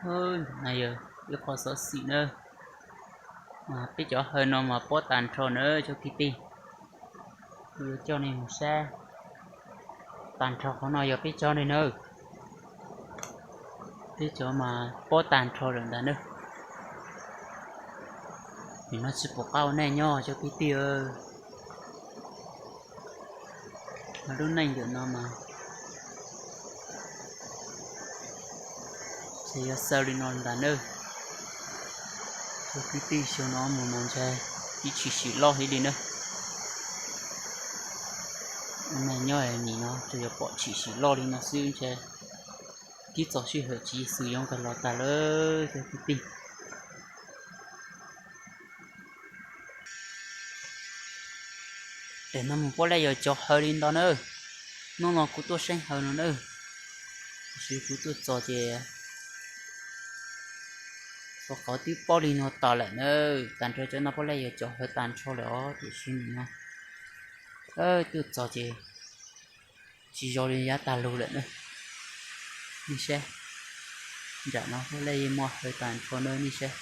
Ntawm no yog ib qho xov xwm na, mas peb cov hawv no mas pob tag nrho na cov kwv tij. Kuv yuav coj nej mus saib, tag nrho qhov no yog peb cov ne na, peb cov mas pob tag nrho lawm ntag na. Nim no tsis pom qab ua neej nyob cov kwv tij. Mas lub neej ntawm no mas ces yog xaw li no ntag na. Cov kwv tij, xyoo no mus mas ntshe ib tshim sim loj heev li na. Ua neej nyob nim no tsuas yog pom tshim sim loj li no xwb ntshe twb txog sij hawm Tswv Yexus yuav nkag los tag lawm cov kwv tij. Tam no mus puab laj yog cov hawv li ntawd na. Hnub no kuv tuaj saib hawv no na, tiam sis kuv tuaj txog ces txog qhov twb pob li no tas lawm na. Tag nrho cov no puab laj yog cov hawv tag nrho lawm os, tiam sis nim no tuaj txog ces tsis zoo li yav tag lug lawm na. Nej saib, nram no puab laj yeej muaj hawv tag nrho na, nej saib.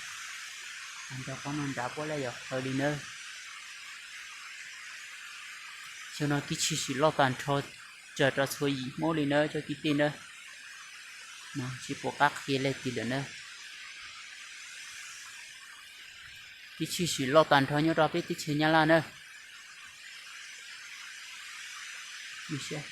Tag nrho qhov no nrad puab laj yog hawv li na. Xyoo no twb tshwm sim loj tag nrho tsawg rau txhua yim Hmoob li na cov kwv tij na. Tsis pom qab qhia leej twg lawm na. Twb tshwm sim loj tag nrho nyob rau peb teb chaws Nyab Laj na. Nej saib,